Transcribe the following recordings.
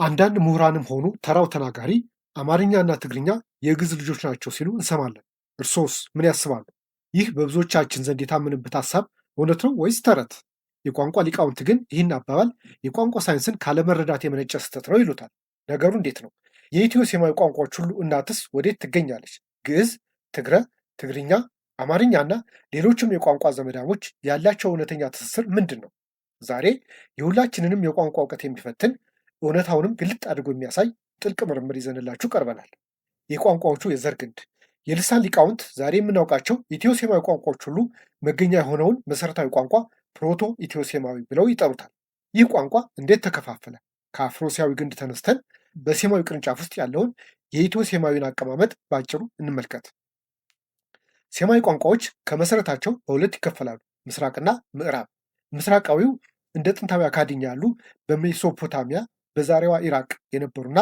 አንዳንድ ምሁራንም ሆኑ ተራው ተናጋሪ አማርኛና ትግርኛ የግዕዝ ልጆች ናቸው ሲሉ እንሰማለን። እርሶስ ምን ያስባሉ? ይህ በብዙዎቻችን ዘንድ የታመነበት ሀሳብ እውነት ነው ወይስ ተረት? የቋንቋ ሊቃውንት ግን ይህን አባባል የቋንቋ ሳይንስን ካለመረዳት የመነጨ ስህተት ነው ይሉታል። ነገሩ እንዴት ነው? የኢትዮ ሴማዊ ቋንቋዎች ሁሉ እናትስ ወዴት ትገኛለች? ግዕዝ፣ ትግረ፣ ትግርኛ፣ አማርኛና ሌሎችም የቋንቋ ዘመዳሞች ያላቸው እውነተኛ ትስስር ምንድን ነው? ዛሬ የሁላችንንም የቋንቋ እውቀት የሚፈትን፣ እውነታውንም ግልጥ አድርጎ የሚያሳይ ጥልቅ ምርምር ይዘንላችሁ ቀርበናል። የቋንቋዎቹ የዘር ግንድ። የልሳን ሊቃውንት ዛሬ የምናውቃቸው ኢትዮ ሴማዊ ቋንቋዎች ሁሉ መገኛ የሆነውን መሰረታዊ ቋንቋ ፕሮቶ ኢትዮ ሴማዊ ብለው ይጠሩታል። ይህ ቋንቋ እንዴት ተከፋፈለ? ከአፍሮሲያዊ ግንድ ተነስተን በሴማዊ ቅርንጫፍ ውስጥ ያለውን የኢትዮ ሴማዊን አቀማመጥ በአጭሩ እንመልከት። ሴማዊ ቋንቋዎች ከመሰረታቸው በሁለት ይከፈላሉ፣ ምስራቅና ምዕራብ። ምስራቃዊው እንደ ጥንታዊ አካድኛ ያሉ በሜሶፖታሚያ፣ በዛሬዋ ኢራቅ የነበሩና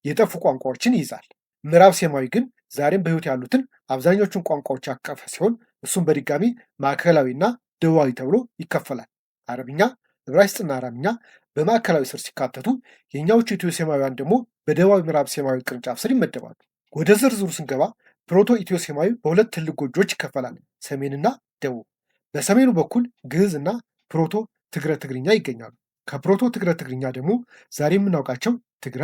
የጠፉ ቋንቋዎችን ይይዛል። ምዕራብ ሴማዊ ግን ዛሬም በሕይወት ያሉትን አብዛኞቹን ቋንቋዎች ያቀፈ ሲሆን እሱም በድጋሚ ማዕከላዊና ደቡባዊ ተብሎ ይከፈላል። አረብኛ፣ ዕብራይስጥና አራምኛ በማዕከላዊ ስር ሲካተቱ የእኛዎቹ ኢትዮ ሴማውያን ደግሞ በደቡባዊ ምዕራብ ሴማዊ ቅርንጫፍ ስር ይመደባሉ። ወደ ዝርዝሩ ስንገባ ፕሮቶ ኢትዮ ሴማዊ በሁለት ትልቅ ጎጆዎች ይከፈላል፣ ሰሜንና ደቡብ። በሰሜኑ በኩል ግዕዝ እና ፕሮቶ ትግረ ትግርኛ ይገኛሉ። ከፕሮቶ ትግረ ትግርኛ ደግሞ ዛሬ የምናውቃቸው ትግረ፣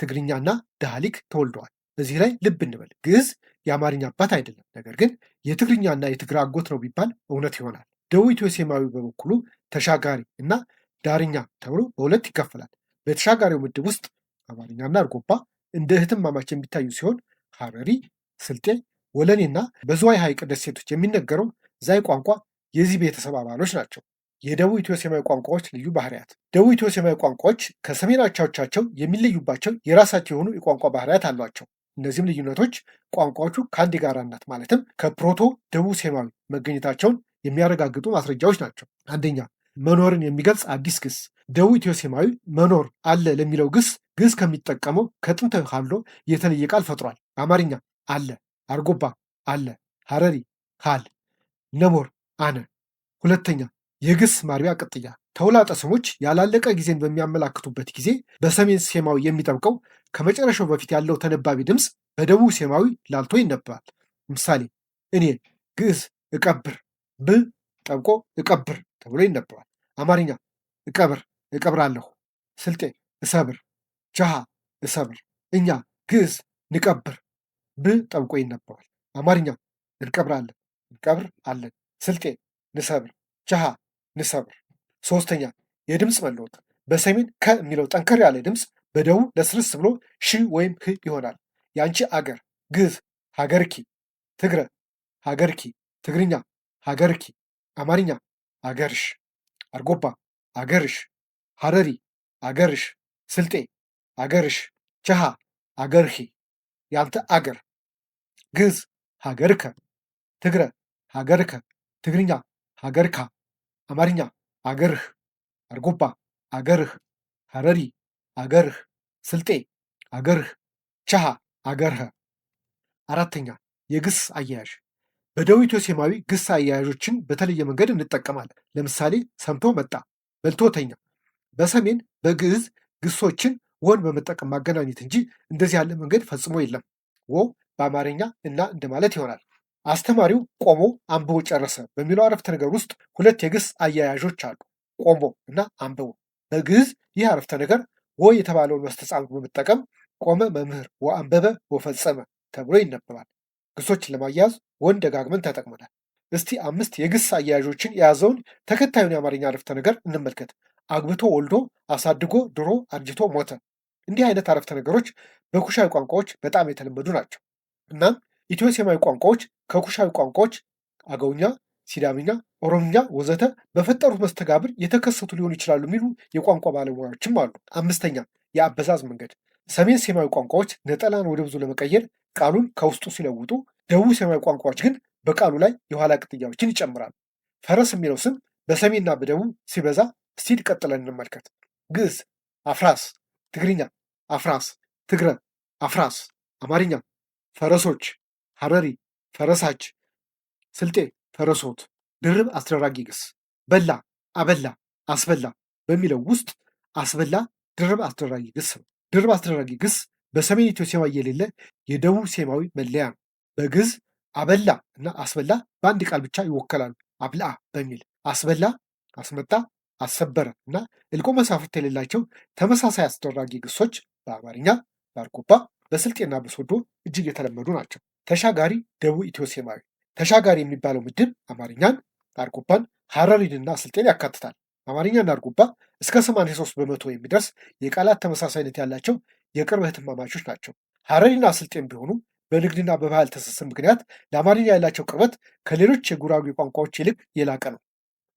ትግርኛና ዳህሊክ ተወልደዋል። እዚህ ላይ ልብ እንበል፣ ግዕዝ የአማርኛ አባት አይደለም፣ ነገር ግን የትግርኛና የትግረ አጎት ነው ቢባል እውነት ይሆናል። ደቡብ ኢትዮ ሴማዊ በበኩሉ ተሻጋሪ እና ዳርኛ ተብሎ በሁለት ይከፈላል። በተሻጋሪው ምድብ ውስጥ አማርኛና አርጎባ እንደ እህትማማች የሚታዩ ሲሆን ሀረሪ፣ ስልጤ፣ ወለኔና በዝዋይ ሐይቅ ደሴቶች የሚነገረው ዛይ ቋንቋ የዚህ ቤተሰብ አባሎች ናቸው። የደቡብ ኢትዮ ሴማዊ ቋንቋዎች ልዩ ባህሪያት። ደቡብ ኢትዮ ሴማዊ ቋንቋዎች ከሰሜን አቻዎቻቸው የሚለዩባቸው የራሳቸው የሆኑ የቋንቋ ባህሪያት አሏቸው። እነዚህም ልዩነቶች ቋንቋዎቹ ከአንድ የጋራ እናት ማለትም ከፕሮቶ ደቡብ ሴማዊ መገኘታቸውን የሚያረጋግጡ ማስረጃዎች ናቸው። አንደኛ፣ መኖርን የሚገልጽ አዲስ ግስ። ደቡብ ኢትዮ ሴማዊ መኖር አለ ለሚለው ግስ ግዕዝ ከሚጠቀመው ከጥንታዊ ሀሎ የተለየ ቃል ፈጥሯል። አማርኛ አለ፣ አርጎባ አለ፣ ሀረሪ ሃል፣ ነሞር አነ። ሁለተኛ፣ የግስ ማርቢያ ቅጥያ። ተውላጠ ስሞች ያላለቀ ጊዜን በሚያመላክቱበት ጊዜ በሰሜን ሴማዊ የሚጠብቀው ከመጨረሻው በፊት ያለው ተነባቢ ድምፅ በደቡብ ሴማዊ ላልቶ ይነበባል። ምሳሌ፣ እኔ ግዕዝ እቀብር፣ ብ ጠብቆ እቀብር ተብሎ ይነበባል። አማርኛ እቀብር፣ እቀብራለሁ። ስልጤ እሰብር፣ ቸሃ እሰብር። እኛ ግዕዝ ንቀብር፣ ብ ጠብቆ ይነበባል። አማርኛ እንቀብራለን፣ እንቀብር አለን። ስልጤ ንሰብር፣ ቸሃ ንሰብር። ሶስተኛ፣ የድምፅ መለወጥ። በሰሜን ከ የሚለው ጠንከር ያለ ድምፅ በደቡብ ለስልስ ብሎ ሽ ወይም ህ ይሆናል። የአንቺ አገር ግዕዝ ሀገርኪ፣ ትግረ ሀገርኪ፣ ትግርኛ ሀገርኪ፣ አማርኛ አገርሽ፣ አርጎባ አገርሽ፣ ሀረሪ አገርሽ፣ ስልጤ አገርሽ፣ ቸሃ አገርሂ። ያንተ አገር ግዕዝ ሀገርከ፣ ትግረ ሀገርከ፣ ትግርኛ ሀገርካ፣ አማርኛ አገርህ፣ አርጎባ አገርህ፣ ሀረሪ አገርህ፣ ስልጤ አገርህ፣ ቸሃ አገርህ። አራተኛ፣ የግስ አያያዥ። በደቡብ ኢትዮ ሴማዊ ግስ አያያዦችን በተለየ መንገድ እንጠቀማለን። ለምሳሌ ሰምቶ መጣ፣ በልቶ ተኛ። በሰሜን በግዕዝ ግሶችን ወን በመጠቀም ማገናኘት እንጂ እንደዚህ ያለ መንገድ ፈጽሞ የለም። ወ በአማርኛ እና እንደማለት ይሆናል። አስተማሪው ቆሞ አንብቦ ጨረሰ በሚለው አረፍተ ነገር ውስጥ ሁለት የግስ አያያዦች አሉ፣ ቆሞ እና አንብቦ። በግዕዝ ይህ አረፍተ ነገር ወ የተባለውን መስተጻምር በመጠቀም ቆመ መምህር ወአንበበ ወፈጸመ ተብሎ ይነበባል። ግሶችን ለማያያዝ ወን ደጋግመን ተጠቅመናል። እስቲ አምስት የግስ አያያዦችን የያዘውን ተከታዩን የአማርኛ አረፍተ ነገር እንመልከት። አግብቶ ወልዶ አሳድጎ ድሮ አርጅቶ ሞተ። እንዲህ አይነት አረፍተ ነገሮች በኩሻዊ ቋንቋዎች በጣም የተለመዱ ናቸው። እናም ኢትዮ ሴማዊ ቋንቋዎች ከኩሻዊ ቋንቋዎች አገውኛ፣ ሲዳምኛ፣ ኦሮምኛ ወዘተ በፈጠሩት መስተጋብር የተከሰቱ ሊሆኑ ይችላሉ የሚሉ የቋንቋ ባለሙያዎችም አሉ። አምስተኛ፣ የአበዛዝ መንገድ። ሰሜን ሴማዊ ቋንቋዎች ነጠላን ወደ ብዙ ለመቀየር ቃሉን ከውስጡ ሲለውጡ፣ ደቡብ ሴማዊ ቋንቋዎች ግን በቃሉ ላይ የኋላ ቅጥያዎችን ይጨምራሉ። ፈረስ የሚለው ስም በሰሜንና በደቡብ ሲበዛ እስቲ ቀጥለን እንመልከት። ግዕዝ አፍራስ፣ ትግርኛ አፍራስ፣ ትግረ አፍራስ፣ አማርኛ ፈረሶች፣ ሀረሪ ፈረሳች፣ ስልጤ ፈረሶት። ድርብ አስደራጊ ግስ። በላ፣ አበላ፣ አስበላ በሚለው ውስጥ አስበላ ድርብ አስደራጊ ግስ ነው። ድርብ አስደራጊ ግስ በሰሜን ኢትዮ ሴማዊ የሌለ የደቡብ ሴማዊ መለያ ነው። በግዕዝ አበላ እና አስበላ በአንድ ቃል ብቻ ይወከላሉ። አብልአ በሚል አስበላ፣ አስመጣ፣ አሰበረ እና እልቆ መሳፍርት የሌላቸው ተመሳሳይ አስደራጊ ግሶች በአማርኛ፣ በአርጎባ፣ በስልጤና በሶዶ እጅግ የተለመዱ ናቸው። ተሻጋሪ ደቡብ ኢትዮ ሴማዊ። ተሻጋሪ የሚባለው ምድብ አማርኛን፣ አርጎባን፣ ሐረሪንና ስልጤን ያካትታል። አማርኛና አርጎባ እስከ 83% የሚደርስ የቃላት ተመሳሳይነት ያላቸው የቅርብ እህትማማቾች ናቸው። ሐረሪና ስልጤም ቢሆኑ በንግድና በባህል ትስስር ምክንያት ለአማርኛ ያላቸው ቅርበት ከሌሎች የጉራጌ ቋንቋዎች ይልቅ የላቀ ነው።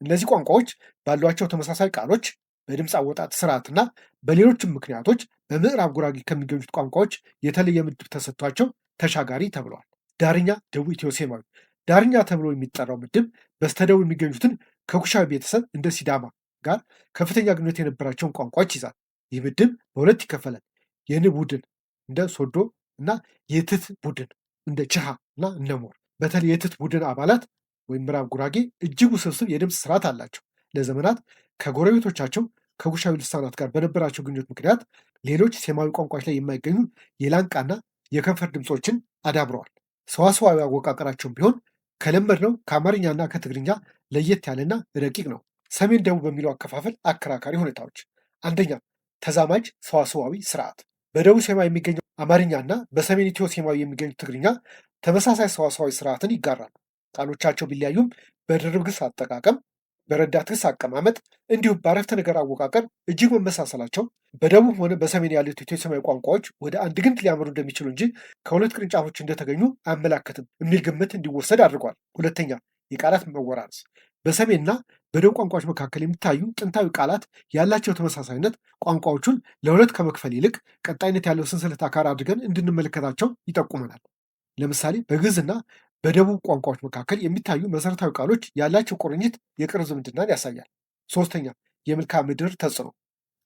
እነዚህ ቋንቋዎች ባሏቸው ተመሳሳይ ቃሎች፣ በድምፅ አወጣጥ ስርዓትና በሌሎችም ምክንያቶች በምዕራብ ጉራጌ ከሚገኙት ቋንቋዎች የተለየ ምድብ ተሰጥቷቸው ተሻጋሪ ተብለዋል። ዳርኛ ደቡብ ኢትዮ ሴማዊ። ዳርኛ ተብሎ የሚጠራው ምድብ በስተደቡብ የሚገኙትን ከኩሻዊ ቤተሰብ እንደ ሲዳማ ጋር ከፍተኛ ግንኙነት የነበራቸውን ቋንቋዎች ይዛል። ይህ ምድብ በሁለት ይከፈላል። የን ቡድን እንደ ሶዶ እና የትት ቡድን እንደ ችሃ እና እነሞር። በተለይ የትት ቡድን አባላት ወይም ምዕራብ ጉራጌ እጅግ ውስብስብ የድምፅ ስርዓት አላቸው። ለዘመናት ከጎረቤቶቻቸው ከኩሻዊ ልሳናት ጋር በነበራቸው ግንኙነት ምክንያት ሌሎች ሴማዊ ቋንቋዎች ላይ የማይገኙ የላንቃና የከንፈር ድምፆችን አዳብረዋል። ሰዋስዋዊ አወቃቀራቸውም ቢሆን ከለመድነው ከአማርኛና ከትግርኛ ለየት ያለና ረቂቅ ነው። ሰሜን ደቡብ በሚለው አከፋፈል አከራካሪ ሁኔታዎች፣ አንደኛ ተዛማጅ ሰዋስዋዊ ስርዓት። በደቡብ ሴማዊ የሚገኘው አማርኛና በሰሜን ኢትዮ ሴማዊ የሚገኙ ትግርኛ ተመሳሳይ ሰዋስዋዊ ስርዓትን ይጋራሉ። ቃሎቻቸው ቢለያዩም በድርብ ግስ አጠቃቀም፣ በረዳት ግስ አቀማመጥ እንዲሁም በአረፍተ ነገር አወቃቀር እጅግ መመሳሰላቸው በደቡብ ሆነ በሰሜን ያሉት ኢትዮ ሴማዊ ቋንቋዎች ወደ አንድ ግንድ ሊያመሩ እንደሚችሉ እንጂ ከሁለት ቅርንጫፎች እንደተገኙ አያመላክትም የሚል ግምት እንዲወሰድ አድርጓል። ሁለተኛ የቃላት መወራረስ። በሰሜንና በደቡብ ቋንቋዎች መካከል የሚታዩ ጥንታዊ ቃላት ያላቸው ተመሳሳይነት ቋንቋዎቹን ለሁለት ከመክፈል ይልቅ ቀጣይነት ያለው ሰንሰለት አካል አድርገን እንድንመለከታቸው ይጠቁመናል። ለምሳሌ በግዕዝና በደቡብ ቋንቋዎች መካከል የሚታዩ መሰረታዊ ቃሎች ያላቸው ቁርኝት የቅርብ ዝምድናን ያሳያል። ሶስተኛ የመልክዓ ምድር ተጽዕኖ።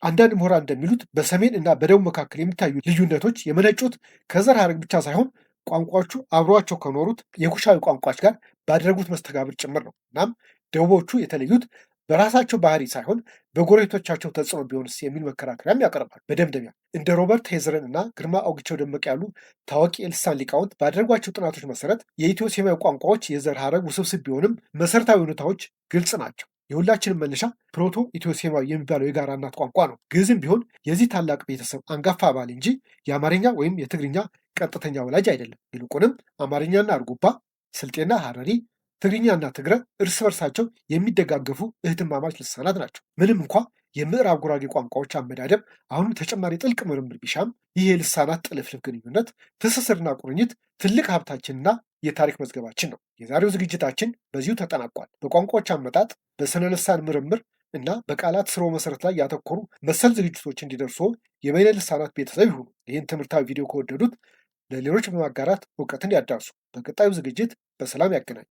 አንዳንድ ምሁራን እንደሚሉት በሰሜን እና በደቡብ መካከል የሚታዩ ልዩነቶች የመነጩት ከዘር ሐረግ ብቻ ሳይሆን ቋንቋዎቹ አብሯቸው ከኖሩት የኩሻዊ ቋንቋዎች ጋር ባደረጉት መስተጋብር ጭምር ነው። እናም ደቡቦቹ የተለዩት በራሳቸው ባህሪ ሳይሆን በጎረቤቶቻቸው ተጽዕኖ ቢሆንስ የሚል መከራከሪያም ያቀርባል። መደምደሚያ፣ እንደ ሮበርት ሄዝረን እና ግርማ አውግቸው ደመቅ ያሉ ታዋቂ የልሳን ሊቃውንት ባደረጓቸው ጥናቶች መሰረት የኢትዮ ሴማዊ ቋንቋዎች የዘር ሐረግ ውስብስብ ቢሆንም መሰረታዊ ሁኔታዎች ግልጽ ናቸው። የሁላችንም መነሻ ፕሮቶ ኢትዮ ሴማዊ የሚባለው የጋራ እናት ቋንቋ ነው። ግዕዝም ቢሆን የዚህ ታላቅ ቤተሰብ አንጋፋ አባል እንጂ የአማርኛ ወይም የትግርኛ ቀጥተኛ ወላጅ አይደለም። ይልቁንም አማርኛና አርጎባ፣ ስልጤና ሐረሪ፣ ትግርኛና ትግረ እርስ በርሳቸው የሚደጋገፉ እህትማማች ልሳናት ናቸው። ምንም እንኳ የምዕራብ ጉራጌ ቋንቋዎች አመዳደብ አሁንም ተጨማሪ ጥልቅ ምርምር ቢሻም ይህ የልሳናት ጥልፍልፍ ግንኙነት፣ ትስስርና ቁርኝት ትልቅ ሀብታችንና የታሪክ መዝገባችን ነው። የዛሬው ዝግጅታችን በዚሁ ተጠናቋል። በቋንቋዎች አመጣጥ፣ በስነ ልሳን ምርምር እና በቃላት ስርወ መሰረት ላይ ያተኮሩ መሰል ዝግጅቶች እንዲደርሱ የበይነ ልሳናት ቤተሰብ ይሁኑ። ይህን ትምህርታዊ ቪዲዮ ከወደዱት ለሌሎች በማጋራት እውቀትን ያዳርሱ። በቀጣዩ ዝግጅት በሰላም ያገናኝ።